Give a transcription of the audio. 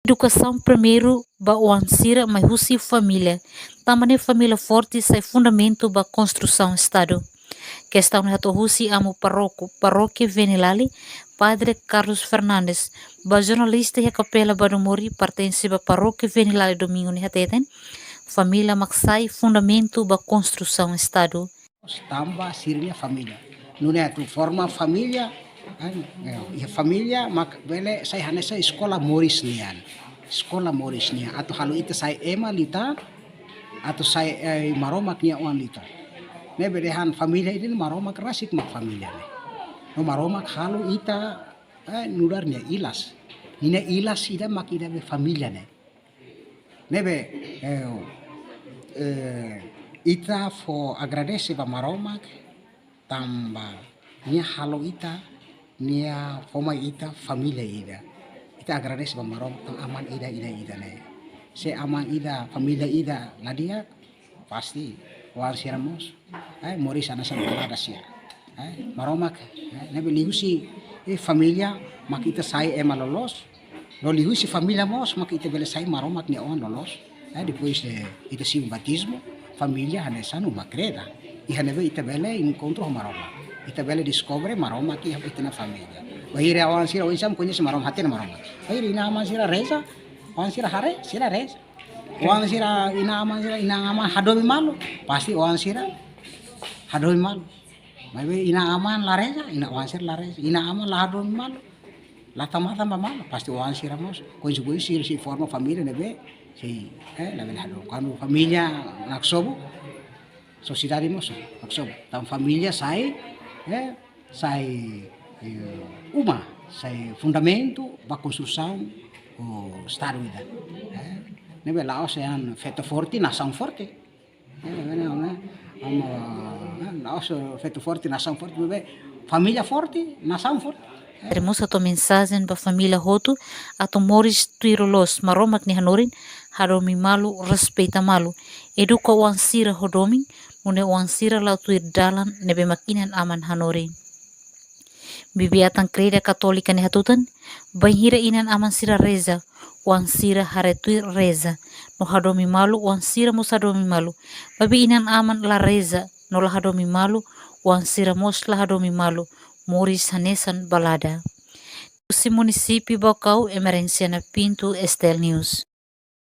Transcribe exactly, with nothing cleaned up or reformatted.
Edukasaun primeiru ba oan sira mai husi família. Tanba ne'e família forte sai fundamentu ba konstrusaun Estadu. Kestaun ne'e hato'o husi amu parroku, Parókia Venilali, Padre Carlos Fernandes, ba jornalista iha Kapela Badumori, pertense ba Parókia Venilali, domingu ne'e hateten, família mak sai fundamentu ba konstrusaun Estadu. Tanba sira-nia família. Nune'e atu forma família, kan? Eh, iha família mak bele sai hanesan eskola moris nian. Eskola moris nian. Atu halo ita sai ema liután, atu sai, eh, Maromak nia oan liután. Ne'ebé dehan família ida-ne'e Maromak rasik mak família ne'e. No Maromak halo ita, eh, nu'udar nia ilas. Ninia ilas ida mak ida be família ne'e. Ne'ebé, eh, eh, ita fó agradese ba Maromak, tanba nia halo ita, nia fó mai ita família ida. Ita agradese ba Maromak, tanba aman ida, ida, ida ne'e. Se aman ida, família ida la di'ak, pasti oan sira mós, eh, moris hanesan balada sira. Eh, Maromak, eh, ne'ebé liuhusi, eh, família mak ita sai ema loloos. No liuhusi família mós mak ita bele sai Maromak nia oan loloos. Eh, depois, eh, ita simu batizmu, família hanesan uma kreda. Iha ne'ebé ita bele enkontru ho Maromak. Ita bele deskobre Maromak iha ita-nia família. Bainhira oan sira oinsá mak koñese Maromak, hatene Maromak? Bainhira inan-aman sira reza, oan sira haree, sira reza. Oan sira, inan-aman sira, inan-aman hadomi malu, pasti oan sira hadomi malu. Maibé inan-aman la reza, inan-aman sira la reza. Inan-aman la hadomi malu, la tama-tama malu, pasti oan sira mós. Konsekuénsia sira sei forma família ne'ebé sei, eh, labele hadomi. Kuandu família naksobu, sosiedade mós naksobu. Tanba família sai, eh, sai, eh, uma, sai fundamentu ba konstrusaun Estadu ida. Eh, ne'ebé la'ós dehan feto forte, nasaun forte. Eh, ne'ebé, ne'ebé, amo, eh, la'ós feto forte, nasaun forte, ne'ebé família forte, nasaun forte. Padre mós hato'o mensajen ba família hotu atu moris tuir loloos, Maromak nia hanorin, hadomi malu, respeita malu, eduka oan sira ho domin, nune'e oan sira la'o tuir dalan ne'ebé mak inan-aman hanorin. Bibi-atan Kreda Katólika ne'e hatutan, bainhira inan-aman sira reza, oan sira haree tuir reza, no hadomi malu, oan sira mós hadomi malu. Maibé inan-aman la reza, no la hadomi malu, oan sira mós la hadomi malu, moris hanesan balada. Husi munisípiu Baucau, Emerenciana Pinto, STL News.